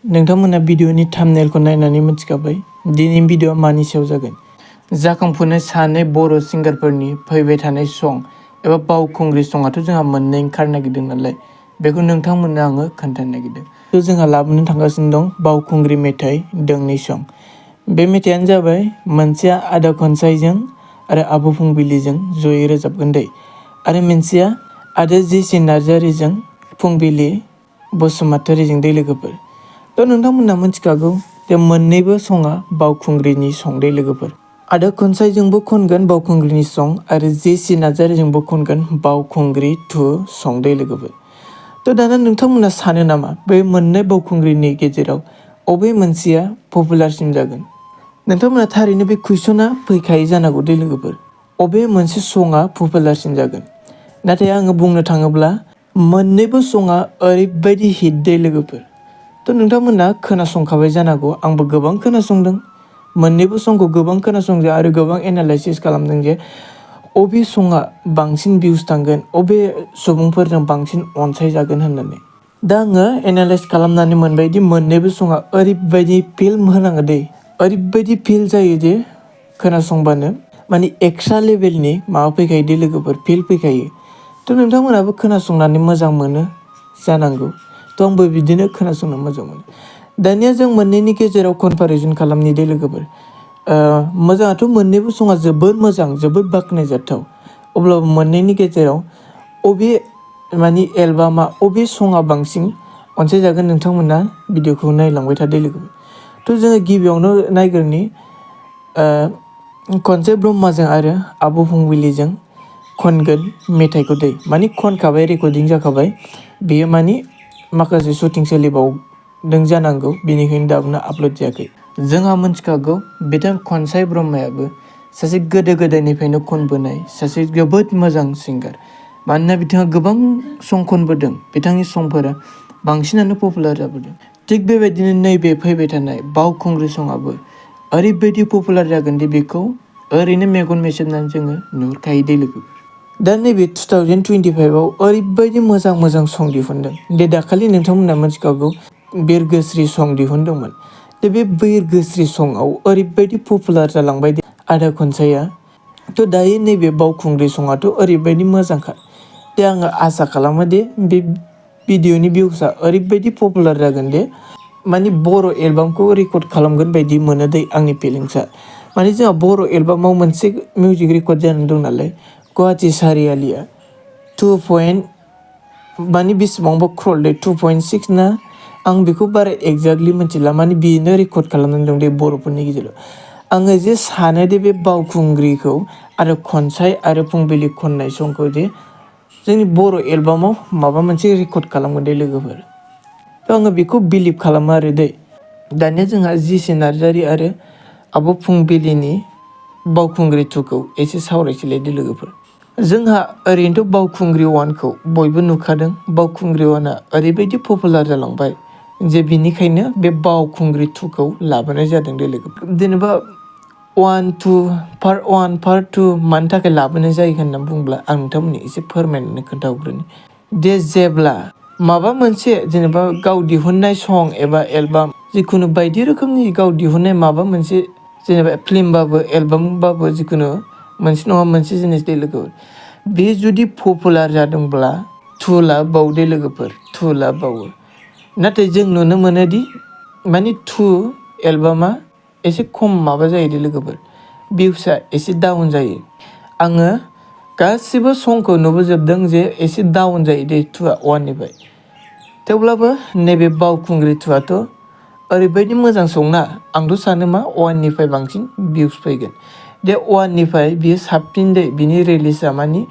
नोंथांमोना भिडिअनि थाम्बनेलखौ नायनानै मिथिखाबाय दिनैनि भिडिअआ मानि सायाव जागोन। जाखांफुनाय सानै बर' सिंगारफोरनि फैबाय थानाय सं एबा बावखुंग्रि सङाथ' जोंहा मोननै ओंखारनो नागिरदों नालाय बेखौ नोंथांमोननो आङो खोन्थानो नागिरदों। जोंहा लाबोनो थांगासिनो दं बावखुंग्रि मेथाइ दोंनै सं। बे मेथाइयानो जाबाय मोनसेया आदा खनसाइजों आरो आब' फुंबिलिजों जयै रोजाबगोन दै, आरो मोनसेया आदा जेसि नार्जारिजों pungbili बसुमतारीजों दै लोगोफोर। थ' नोंथांमोना मिथिखागौ जे मोन्नैबो सङा बावखुंग्रिनि सं दै लोगोफोर। आदा खनसाइजोंबो खनगोन बावखुंग्रिनि सं आरो जेसि नार्जारिजोंबो खनगोन बावखुंग्रि 2 सं दै लोगोफोर। थ' दाना नोंथांमोना सानो नामा बे मोननै बावखुंग्रिनि गेजेराव अबे मोनसेया पपुलारसिन जागोन? नोंथांमोना थारैनो बे कुइसना फैखायो जानांगौ दै लोगोफोर। अबे मोनसे सङा पपुलारसिन जागोन? नाथाय आङो बुंनो थाङोब्ला मोन्नैबो सङा ओरैबायदि हिट दै लोगोफोर। थ' नोंथांमोना खोनासंखाबाय जानांगौ, आंबो गोबां खोनासंदों, मोन्नैबो संखौ गोबां खोनासंदों आरो गोबां एनालाइसिस खालामदों जे अबे सङा बांसिन भिउस थांगोन, अबे सुबुंफोरजों बांसिन अनसायजागोन होननानै। दा आङो एनालाइस खालामनानै मोनबायदि मोन्नैबो सङा ओरैबायदि फिल्म होनाङो दै, ओरैबायदि फिल जायो जे खोनासंबानो माने एक्सट्रा लेभेलनि माबा फैखायो दै लोगोफोर, फिल फैखायो। थ' नोंथांमोनाबो खोनासंनानै मोजां मोनो जानांगौ। थ' आंबो बिदिनो खोनासंनो मोजां मोनो। दानिया जों मोन्नैनि गेजेराव कम्पेरिजन खालामनि दै लोगोफोर। मोजाङाथ' मोन्नैबो सङा जोबोद मोजां, जोबोद बाख्नायजाथाव। अब्लाबो मोन्नैनि गेजेराव अबे माने एलबामा अबे सङा बांसिन अनसायजागोन नोंथांमोना भिडिअखौ नायलांबाय था दै लोगोफोर। थ' जोङो गिबियावनो नायग्रोनि खनसे ब्रह्माजों आरो आब' फुंबिलिजों खनगोन मेथाइखौ दै, माने खनखाबाय, रेकर्डिं जाखाबाय, बेयो माने माखासे शुटिं सोलिबावदों जानांगौ, बेनिखायनो दाबोनो आपल'ड जायाखै। जोंहा मिथिखागौ बिथां कनसाइ ब्रह्मायाबो सासे गोदो गोदायनिफ्रायनो खनबोनाय सासे जोबोद मोजां सिंगार। मानोना बिथाङा गोबां सं खनबोदों, बिथांनि संफोरा बांसिनानो पपुलार जाबोदों। थिग बेबायदिनो नैबे फैबाय थानाय बावखुंग्रि सङाबो ओरैबायदि पपुलार जागोन दि बेखौ ओरैनो मेगन मेसेबनानै जोङो नुहुरखायो दै लोगोफोर। दा नैबे 2025आव ओरैबायदि मोजां मोजां सं दिहुनदों दे, दाखालि नोंथांमोना मिथिखागौ बिरगोस्रि सं दिहुनदोंमोन। दा बे बिरगोस्रि सङाव ओरैबायदि पपुलार जालांबाय दे आदा खनसाइया। थ' दायो नैबे बावखुंग्रि सङाथ' ओरैबायदि मोजांखा दे, आङो आसा खालामो दे बे भिडिअनि भिउसआ ओरैबायदि पपुलार जागोन दे माने बर' एलबामखौ रेकर्ड खालामगोन बायदि मोनो दै आंनि फिलिंसआ। माने जोंहा बर' एलबामाव मोनसे मिउजिक रेकर्ड जानानै दं नालाय, गुवाहाटि सारियालिया 2. माने बेसेबांबा क्रल दे, 2.6 ना, आं बेखौ बारा एक्जेक्टलि मिथिला, माने बेनो रेकर्ड खालामनानै दं दे बर'फोरनि गेजेराव। आङो जे सानो दे बे बावखुंग्रिखौ आरो खनसाइ आरो फुंबिलि खननाय संखौ जे जोंनि बर' एलबामाव माबा मोनसे रेकर्ड खालामगोन दे लोगोफोर। थ' आङो बेखौ बिलिभ खालामो आरो दै। दानिया जोंहा जेसि नार्जारि आरो आब' फुंबिलिनि बावखुंग्रि 2खौ एसे सावरायसैलाय दै लोगोफोर। जोंहा ओरैनोथ' बावखुंग्रि 1खौ बयबो नुखादों। बावखुंग्रि 1आ ओरैबायदि पपुलार जालांबाय जे बिनिखायनो बे बावखुंग्रि 2खौ लाबोनाय जादों दै लोगोफोर। जेनेबा 1, 2 पार्ट 1 पार्ट 2 मानि थाखाय लाबोनाय जायो होननानै बुङोब्ला आं नोंथांमोननि एसे फोरमायनानै खोन्थाहरग्रोनि दे, जेब्ला माबा मोनसे जेनेबा गाव दिहुननाय सं एबा एलबाम, जिखुनु बायदि रोखोमनि गाव दिहुननाय माबा मोनसे जेनेबा फिल्मबाबो एलबामबाबो जिखुनु मोनसे नङा मोनसे जिनिस दै लोगोफोर, बे जुदि पपुलार जादोंब्ला 2 लाखबावो दै लोगोफोर, 2 लाखबावो। नाथाय जों नुनो मोनोदि माने 2 एलबामा एसे खम माबा जायो दै लोगोफोर, भिउसआ एसे डाउन जायो। आङो गासिबो संखौ नुबोजोबदों जे एसे डाउन जायो दै 2आ 1निफ्राय। थेवब्लाबो नैबे बावखुंग्रि 2आथ' ओरैबायदि मोजां संना, आंथ' सानो मा 1निफ्राय बांसिन भिउस फैगोन। दे 1निफ्राय बियो साबसिन दै, बिनि रिलिजआ माने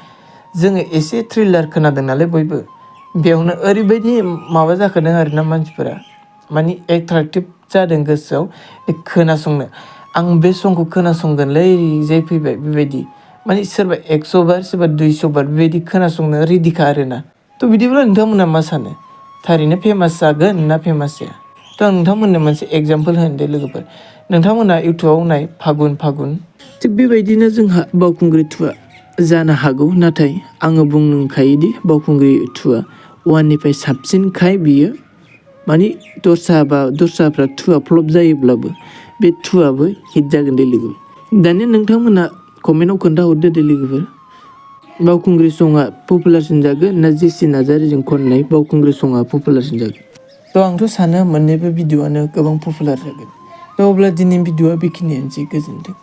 जोङो एसे थ्रिलार खोनादों नालाय बयबो, बेयावनो ओरैबायदि माबा जाखादों आरोना मानसिफोरा, माने एट्राक्टिभ जादों गोसोआव खोनासंनो। आं बे संखौ खोनासंगोनलै जे फैबाय बेबायदि, माने सोरबा 100 बार सोरबा 200 बार बेबायदि खोनासंनो रेडिखा आरोना। थ' बिदिब्ला नोंथांमोना मा सानो? थारैनो फेमास जागोन ना फेमास जाया? थ' आं नोंथांमोननो मोनसे एगजामपोल होनोदे लोगोफोर। नोंथांमोना इउटुबाव नाय फागुन फागुन, थिग बेबायदिनो जोंहा बावखुंग्रि 2आ जानो हागौ। नाथाय आङो बुंखायोदि बावखुंग्रि 2आ 1निफ्राय साबसिनखाय बियो माने दस्राफ्रा टुआ फ्लप जायोब्लाबो बे टुआबो हिट जागोन दे लोगो। दानिया नोंथांमोना कमेन्टआव खोन्थाहरदो दे लोगोफोर, बावखुंग्रि सङा पपुलारसिन जागोन ना जेसि नार्जारिजों खननाय बावखुंग्रि सङा पपुलारसिन जागोन? थ' आंथ' सानो मोननैबो भिडिअ'आनो गोबां पपुलार जागोन। थ' अब्ला दिनैनि भिडिअ'आ बेखिनियानोसै, गोजोन्थों।